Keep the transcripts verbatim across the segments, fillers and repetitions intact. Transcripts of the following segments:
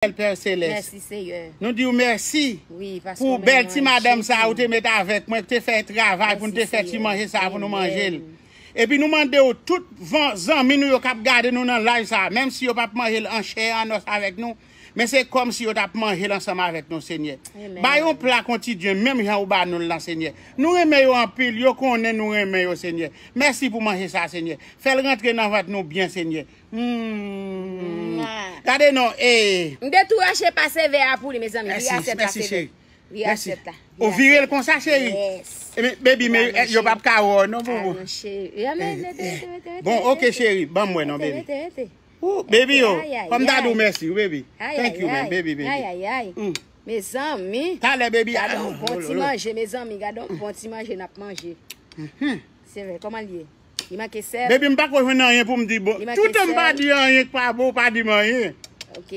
Pè Selès. Mèsi, Seyè. Nou di w mèsi Wi, paske pou w bèl ti madanm sa a ou te met avèk mwen, ki te fè travay pou n te fè ti manje sa a pou nou manje l. Epi nou mande w tout van- zanmi nou yo k ap gade nou nan live sa a, menm si yo p ap manje l an chè an os avèk nou, men se kòmsi yo t ap manje l ansanm avèk nou, Senyè. Ba yo yon pla kotidyen, menm jan ou ba nou l lan, Senyè. Nou renmen yo anpil, yo konnen nou renmen yo, Senyè. Mèsi pou manje sa a, Senyè. Fè l rantre nan vant nou byen, Senyè. Hmm. Gade non, eh. M te tou rache pase vè a pou li, mezanmi. Vire asyèt la, se vè. Vire asyèt la. Ou vire l konsa, cheri? Yes. Ebyen, baby, men yo p ap ka wè w non, boubou. Bon, ok, cheri, ban m wè non, baby. Ou, baby, yo, fò m ta di w mèsi, wi, baby. Thank you, man, baby, baby. Mezanmi. Talè, baby. Gade yon bon ti manje, mezanmi. Gade yon bon ti manje n ap manje. Se vre, kòman l ye? Li manke sèl. Baby, m pa ko jwenn anyen pou m di bon. Toutan m pa di anyen k pa bon, ou pa di m anyen. Ok.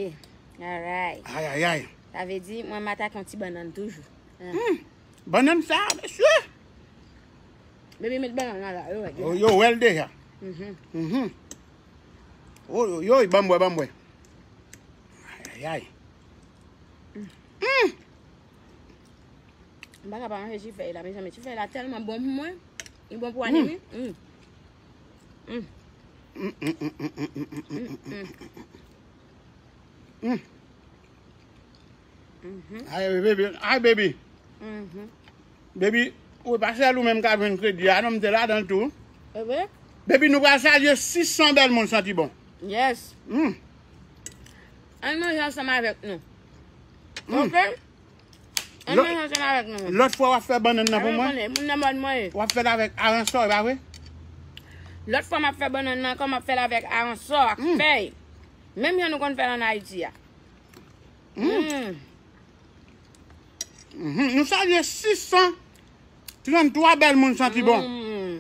Alright. Ay, ay, ay. Sa vle di, mwen m atake yon ti bannann toujou. Hmm. Bannann sa, mesye. Baby, met bannann nan la, yo wè l deja. Yo wè l deja. Mhm. Mhm. Oy, oy, oy, ban m wè, ban m wè. Ay, ay, ay. Hmm. M pa ka pa manje chifèy la, mezanmi. Chifèy la tèlman bon pou mwen. Li bon pou anemi. Mm. Mm. Mm. Mm. Mhm. Ay, baby. Ay, baby. Mhm. Baby, ou pa sèl ou menm ka jwenn kredi a, non, m te ladan l tou. E vre? Baby, nou pral salye sis san bèl moun santi bon. Yes. Mm. Ann manje ansanm avèk nou. Mm. Ok? Ann manje ansanm avèk nou. Lòt fwa w ap fè bannann nan pou mwen. Moun nan mòd mwen ye. W ap fè l avèk aransò, e pa vre? Lòt fwa m ap fè bannann nan, kòm m ap fè l avèk aransò ak fèy. Menm jan nou konn fè l ann Ayiti a. Mm. Mhm. Nou salye sis san tranntwa bèl moun santi bon. Mm.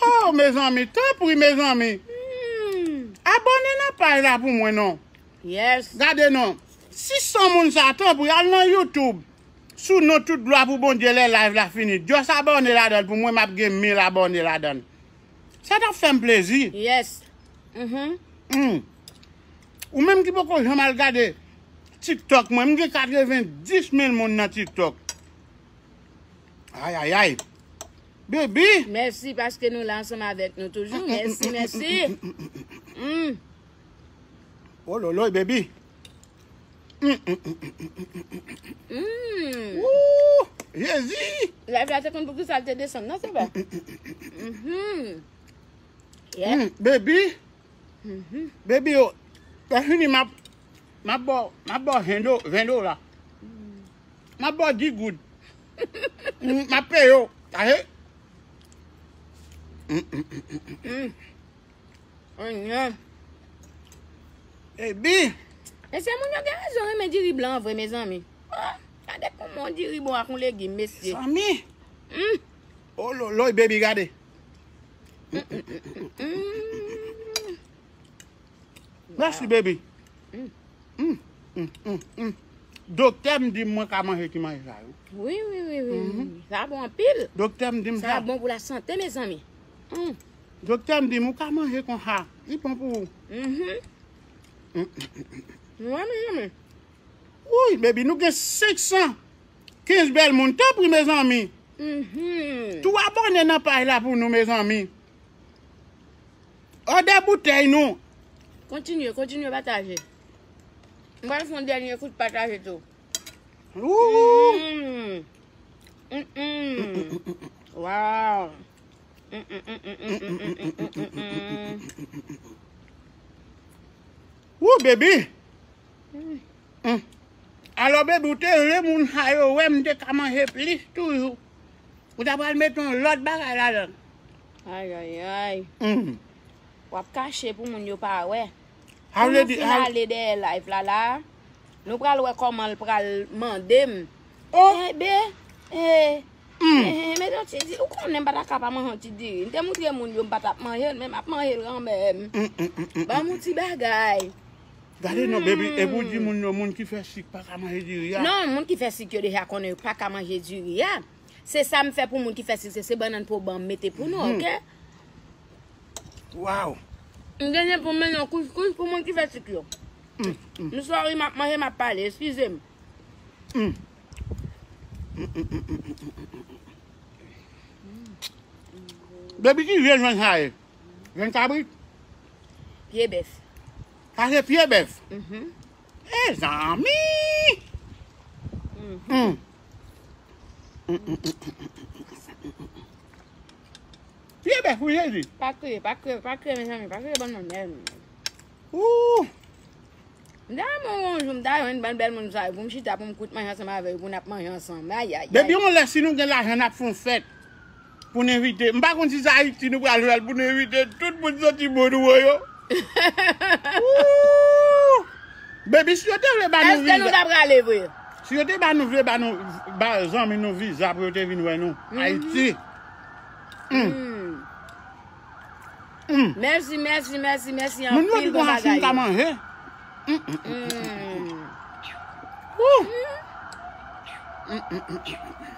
Oh, mezanmi, tanpri, mezanmi. Mm. Abòne nan paj la pou mwen, non. Yes. Gade, non. Sis san moun sa, tanpri, al nan YouTube. Sou non tout glwa pou Bondye lè live la fini. Just abòne ladan l pou mwen, m ap gen mil abòne ladan l. Sa t ap fè m plezi. Yes. Mhm. Mm. Ou menm ki poko janm al gade TikTok mwen, m gen katrevenndis mil moun nan TikTok. Ay, ay, ay. Baby. Mèsi paske nou la ansanm avèk nou toujou. Mèsi, mèsi. Mm. Oh, loloy, baby. Mm, mm, mm, mm, mm, mm, mm, mm. Mm. Ooh, Jezi! Live la te konn pou ki sa l te desann, non, se vre? Mhm. Yeah. Mm, baby. Mhm. Baby, yo, lè fini, m ap, m ap ba w, m ap ba w ven do-, ven dola. Mm. M ap ba w dis goud. Mm, m ap peye w. Ahe. Mm, mm, mm, mm, mm, mm. Mm. Anyen. Ebi. Mesye, moun yo gen rezon renmen diri blan an vre, mezanmi. Ah, gade kòman yon diri bon ak yon legim, mesye. Zanmi. Mm. Oh, loloy, baby, gade. Mm, mm, mm, mm, mm. Mèsi, baby. Mm. Mm, mm, mm, mm. Doktè m di m mwen ka manje ti manje sa yo. Wi, wi, wi, wi. Mhm. Sa bon anpil. Doktè m di m sa. Sa bon pou lasante, mezanmi. Mm. Doktè m di m ou ka manje konsa. Li bon pou ou. Mhm. Mm, mm, mm, mm. Wi, mezanmi. Woy, baby, nou gen senk san kenz bèl moun. Tanpri, mezanmi. Mhm. Tou abòne nan paj la pou nou, mezanmi. Òdè boutèy nou. Kontinye, kontinye pataje. M pral fè yon dènye kout pataje tou. Ooh. Mm. Mm, mm. Wow. Mm, mm, mm, mm, mm, mm, mm, mm, mm, mm. Ooh, baby. Mm. Mm. Alò, baby, ou te vle moun sa yo wè m te ka manje plis toujou. Ou ta pral mete yon lòt bagay ladan. Ay, ay, ay. Mm. W ap kache pou moun yo pa wè. Pou nou fin ale dèyè live la, la, nou pral wè kòman l pral mande m. Oh. Ebe, e, e, e, met yon ti diri. Ou konnen m pa ta ka pa manje yon ti diri. M te moutre moun yo m pa t ap manje l, men m ap manje l kanmenm. Mm, mm, mm, mm, mm. Ban m yon ti bagay. Gade non, baby, epi w di moun yo, moun ki fè sik pa ka manje diri a. Non, moun ki fè sik yo deja konnen yo pa ka manje diri a. Se sa m fè pou moun ki fè sik, se, se bannann pou ban m mete pou nou, mhm, ok? Wow. M genyen pou m mennen yon kouskous pou moun ki fè sik yo. M sorry, m ap manje, m ap pale. Eskize m. Baby, ki vye jwenn sa ye? Jwenn kabrit? Pye bèf. Sa se pye bèf? Mhm. Mezanmi! Mm. Pye bèf, wi, Jezi. Pa kriye, pa kriye, pa kriye, mezanmi, pa kriye, bann moun, mèm. Ooh! M ta renmen yon jou, m ta jwenn bann bèl moun sa yo, pou m chita, pou m kout manje ansanm avè yo, pou n ap manje ansanm. Ayayay. Depi yon lè, si nou gen lajan, n ap fè yon fèt. Pou n envite. M pa konn si se Ayiti nou pral fè l pou n envite tout moun soti Bodwo yo. Ooh! Baby, si yo te vle ba nou viza. Èske nou ta prale vre? Si yo te ba nou vle ba nou, ba zanmi nou viza pou yo te vin wè nou. Mhm. Ayiti. Mm. Mm. Mèsi, mèsi, mèsi, mèsi anpil pou bagay yo. Moun yo di konsa si m ka manje. Mm, mm, mm, mm, mm. Ooh! Mm, mm, mm, mm, mm.